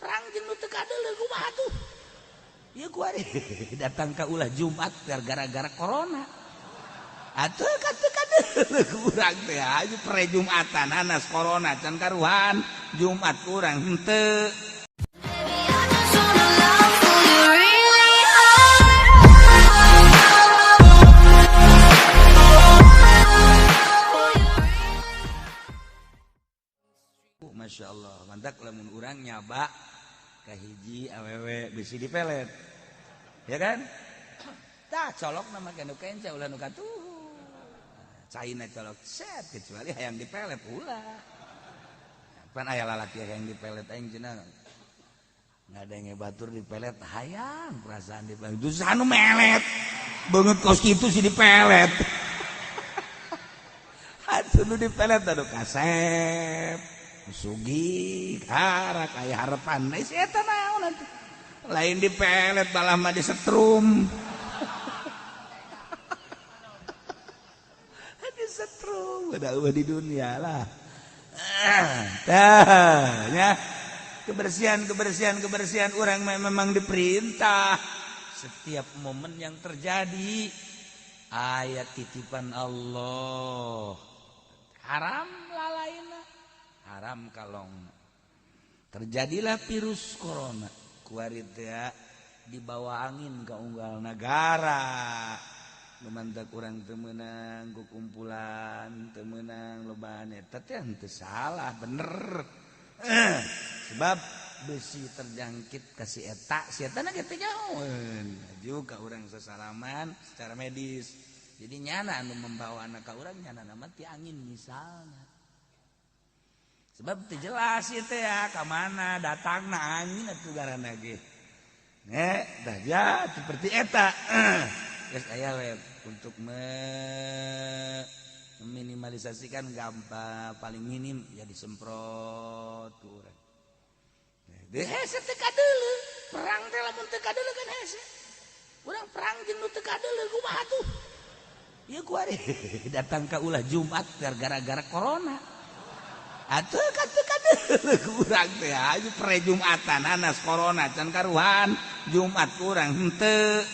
Perang jeung nu teu kadeuleu kumaha tuh? Ieu kuari datang ka ulah Jumat gara-gara corona. Atuh ka teu kadeuleu kurang teh aju pre Jumatan anas corona can karuhan Jumat kurang henteu. Masya Allah, mantap lamun urang nyaba kahiji awewe bisi dipelet, ya kan? Tah colok nama nu kenca ulah nu katuhu. Caina colok set kecuali hayang dipelet ulah. Pan aya lalaki hayang dipelet aing cenah. Ngadenge batur dipelet hayang perasaan dipelet. Terus anu melet. Beungeut kos kitu si dipelet. Atuh nu dipelet anu kasep. Sugi harak aya harapan si eta naon atuh lain dipelet malah mah disetrum. Disetrum udah di dunia lah. Tah nya kebersihan kebersihan kebersihan urang memang diperintah setiap momen yang terjadi ayat titipan Allah haram lalaina haram kalong. Terjadilah virus corona kuari teh dibawa angin ke unggal negara. Lumantak urang teu meunang ku kumpulan teu meunang lobaan eta teh henteu salah bener. Sebab besi terjangkit ka si eta, si eta na ge teu nyahoeun. Juga urang sesalaman secara medis. Jadi nyana anu membawa anak ka urang nyana mah ti angin misalnya. Sebab teu jelas ieu teh ya ka mana datangna angin atuh garana ge. Nya tah ya seperti eta. Geus aya we untuk meminimalisasikan gampang paling minim ya disemprot ku urang. Deh hese teu kadeuleu, perang teh lamun teu kadeuleu kan hese. Urang perang jeung nu teu kadeuleu kumaha tuh? Ieu kuari datang ka ulah Jumat gara-gara corona. Atuh ka teu kadeuleu kurang teh aju pre Jumatan anas corona can karuhan Jumat kurang henteu.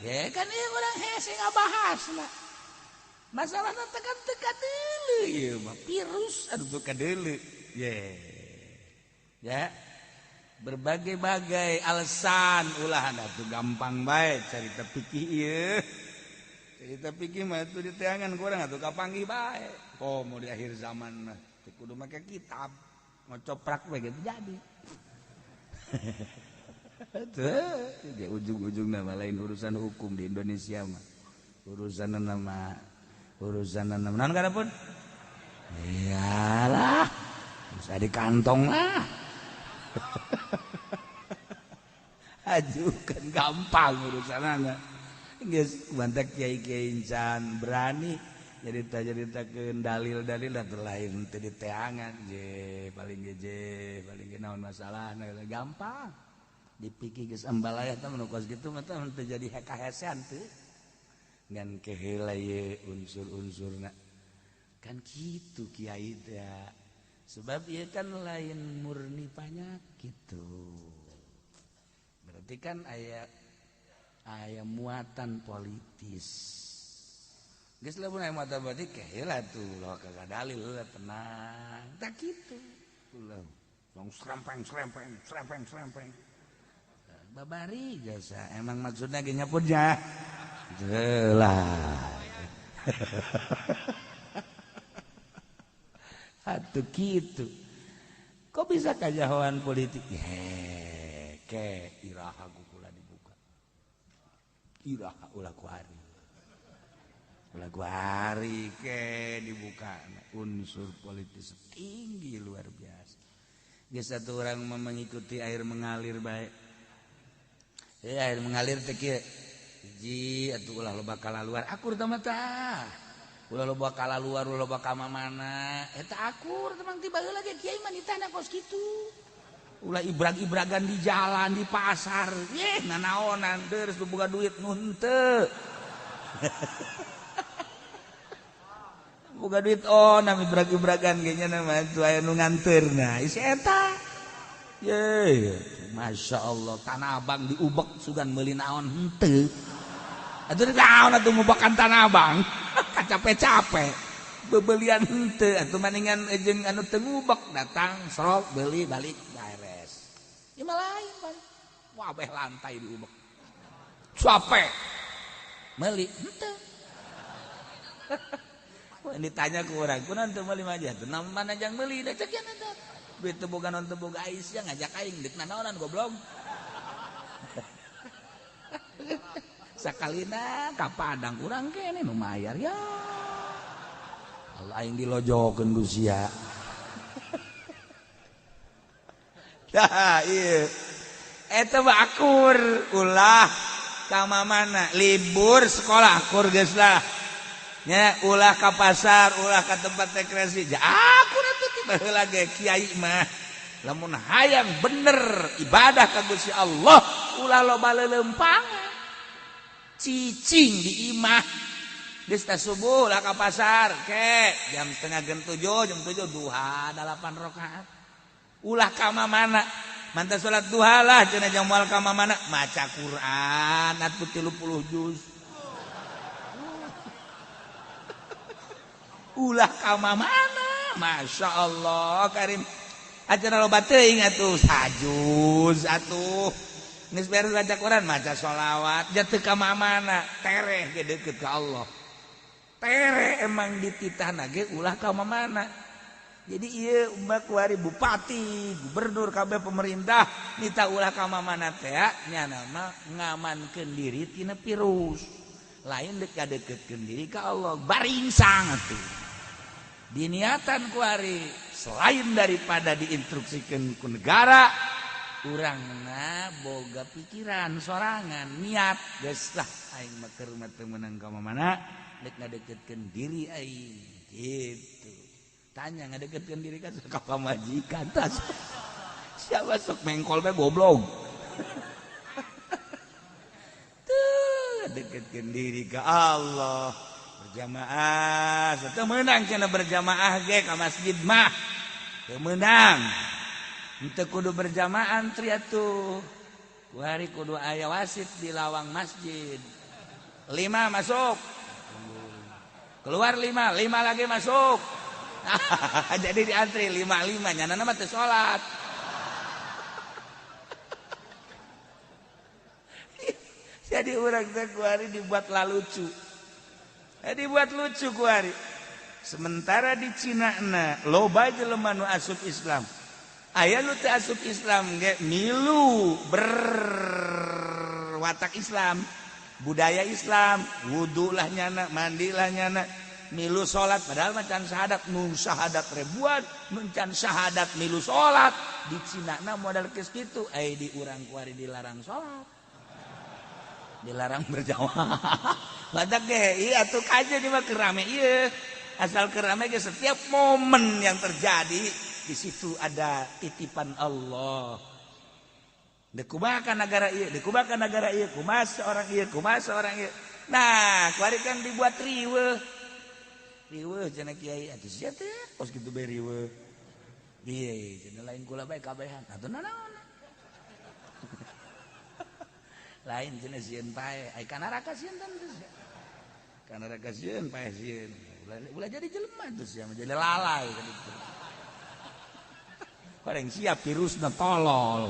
Ya kan ieu urang hese ngabahasna. Masalahna teh kan teu kadeuleu ieu mah virus anu teu kadeuleu. Ye. Ya. Berbagai-bagai alasan ulah atuh gampang bae carita pikih ieu. Carita pikih mah atuh diteangan kurang atuh kapanggih bae. Komo di akhir zaman mah kudu make kitab ngocoprak we gitu jadi. Tuh, di ujung-ujung nama lain urusan hukum di Indonesia mah. Urusan nama naon kada pun? Iyalah, bisa di kantong lah. Ajukan gampang urusanana. Geus bantak kiai-kiai incan berani nyarita-nyaritakeun dalil-dalil atuh lain teu diteangan je paling ge je paling ge naon masalahna gampang dipikir geus ambalayah teh mun kos kitu mah teh teu jadi hekahesean teu ngan keheula ye unsur-unsurna kan kitu kiai teh sebab ieu kan lain murni panyakit tuh berarti kan aya aya muatan politis. Geus lamun aya muatan politik keheula tuh loh kagak dalil lah tenang tak kitu ulah langsung serempeng serempeng serempeng serempeng babari jasa emang maksudnya ge nyaputnya jelas. Atuh kitu kok bisa kajahoan politik ke iraha kula dibuka iraha ulah ku hari ulah ku hari ke dibuka unsur politis tinggi luar biasa. Geus satu orang mengikuti air mengalir bae. Air mengalir teh kieu hiji atuh ulah loba kalaluar akur teh mah tah ulah loba kalaluar ulah loba ka mana eta akur teh mah ti baheula ge kiai mah ditana kos kitu ulah ibrag-ibragan di jalan di pasar ye nanaonan terus boga duit nu henteu boga duit oh nami ibrag-ibragan ge nya mah atuh aya nu nganteurna isi eta. Ye, Masya Allah, Tanah Abang diubek sugan meuli naon henteu. Atuh naon atuh ngubekan Tanah Abang. Capek-capek. Bebelian henteu atuh maningan jeung anu teu ngubek datang serok beli balik beres. Ieu mah lain pan. Wabeh lantai diubek. Capek. Meuli henteu. Ditanya ku urang, kunaon teu meuli mah atuh mana jang meuli da cek eta. Duit teu boga non teu boga Aisyah ngajak aing deuk nanaonan goblok. Sakalina ka Padang urang kene nu mayar ya. Allah aing dilojokeun ku sia. Tah ieu. Eta mah akur ulah ka mamana libur sekolah akur geus lah. Nya ulah ka pasar, ulah ka tempat rekreasi. Ja akur atuh ti baheula ge kiai mah. Lamun hayang bener ibadah ka Gusti Allah, ulah loba leuleumpangan. Cicing di imah. Geus tah subuh ulah ka pasar, ke jam 6:30, jam 7 duha 8 rakaat. Ulah ka mamana. Mantap salat duha lah cenah jam moal ka mamana maca Quran atuh 30 juz. Ulah ka mamana, Masya Allah Karim. Acara loba teuing atuh sajuz atuh. Geus beres baca Quran maca sholawat, ja teu ka mamana, tereh ge deukeut ka Allah. Tereh emang dititahna ge ulah ka mamana. Jadi ieu umat kuari bupati, gubernur kabeh pemerintah nita ulah ka mamana teh nya mah ngamankeun diri tina virus. Lain deuk kadeukeutkeun diri ka Allah, baringsang atuh. Diniatan kuari selain daripada diinstruksikan ku negara, urangna boga pikiran sorangan niat geus lah aing mah keur mah teu meunang ka mamana deuk ngadeukeutkeun diri aing gitu. Tanya ngadeukeutkeun diri ka ka pamajikan tas. Siapa sok mengkol bae goblok. Tuh deketkeun diri ka Allah. Berjamaah, teu meunang cenah berjamaah ge ka masjid mah. Teu meunang. Henteu kudu berjamaah antri atuh. Kuari kudu aya wasit di lawang masjid. 5 masuk. Keluar 5, 5 lagi masuk. Jadi diantri 5-5 nyanana mah teu salat. Jadi urang teh kuari dibuat lalucu. Dibuat lucu kuari. Sementara di Cina na loba jelema nu asup Islam. Aya nu teu asup Islam ge milu berwatak Islam, budaya Islam, wudu lah nyana, mandi lah nyana, milu salat padahal mah can syahadat, nu syahadat ribuan, nu can syahadat milu salat. Di Cina na modal geus kitu, ai di urang kuari dilarang salat. Dilarang berjamaah. Badak ge, iya tuh kaje di mah kerame ieu. Asal kerame ge setiap momen yang terjadi di situ ada titipan Allah. Dekumakan negara ieu, dekumakan negara ieu, kumaha seorang ieu, kumaha seorang ieu. Nah, kuari kan dibuat riweuh. Riweuh cenah kiai atuh sia teh kos kitu bae riweuh. Ieu cenah lain kula bae kabehan. Atuh nanaon. Lain cenah sieun pae, ai ka neraka sieun teh. Ka neraka sieun pae sieun. Ulah jadi jelema teh sia mah jadi lalai ka ditu. Koreng siap virusna tolol.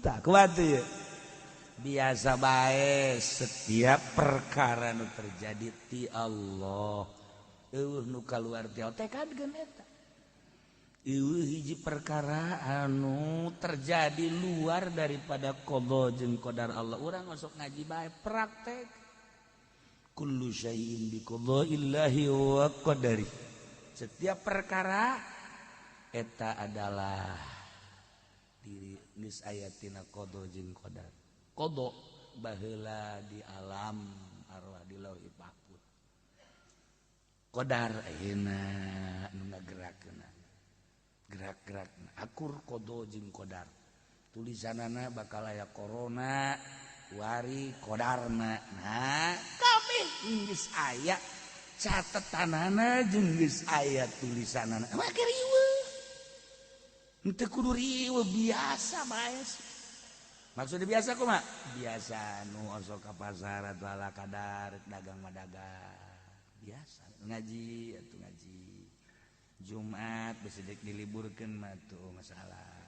Tak kuat teh. Biasa bae setiap perkara nu terjadi ti Allah. Eueuh nu kaluar ti tekadkeun eta. Ieu hiji perkara anu terjadi luar daripada qada jeung qadar Allah. Urang osok ngaji bae praktek. Kullu syai'in bi qada'illahi wa qadari. Setiap perkara eta adalah diri geus aya tina qada jeung qadar. Qada baheula di alam arwah di lauhil mahfuz. Qadar ayeuna nu ngagerakkeun. Gerak-gerak akur kodo jeung kodar tulisanana bakal aya corona wari kodarna. Nah kabeh geus aya catetanana jeung geus aya tulisanana mah riweuh. Henteu kudu riweuh, biasa bae. Maksudnya biasa kumaha? Biasa nu osok ka pasar atuh ala kadar dagang mah dagang. Biasa ngaji atuh ngaji. Jumat bisa diliburkeun mah tuh masalah.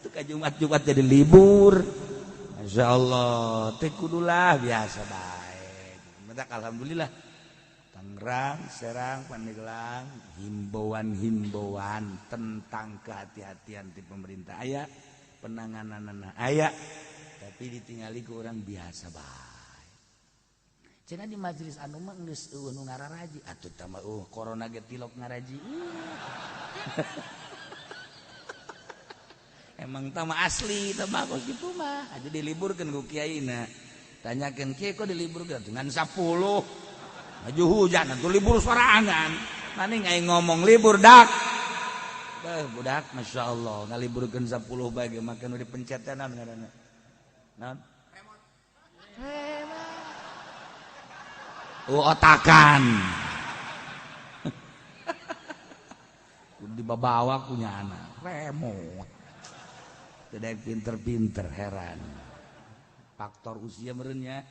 Tuh ka Jumat Jumat jadi libur. Masya Allah, teh kudulah biasa bae. Mentak alhamdulillah. Tangerang, Serang, Pandeglang, himbauan-himbauan tentang kehati-hatian di pemerintah aya, penanganan aya, tapi ditinggali ke orang biasa bae. Cenah di majelis anu mah geus eueuh nu ngararaji, atuh tah mah corona ge tilok ngaraji. Emang tah mah asli tah mah kos kitu mah, aja diliburkeun ku kiaina. Tanyakeun kiai kok diliburkeun dengan 10 maju hujan atuh libur sorangan. Maning aing ngomong libur dak. Beuh budak masyaallah ngaliburkeun 10 bae ge make nu dipencetenan ngaranna. Naon? Remote. Oh otakan. Kudu dibabawa ku nyana. Remote. Teu daek pinter-pinter heran. Faktor usia meureun nya.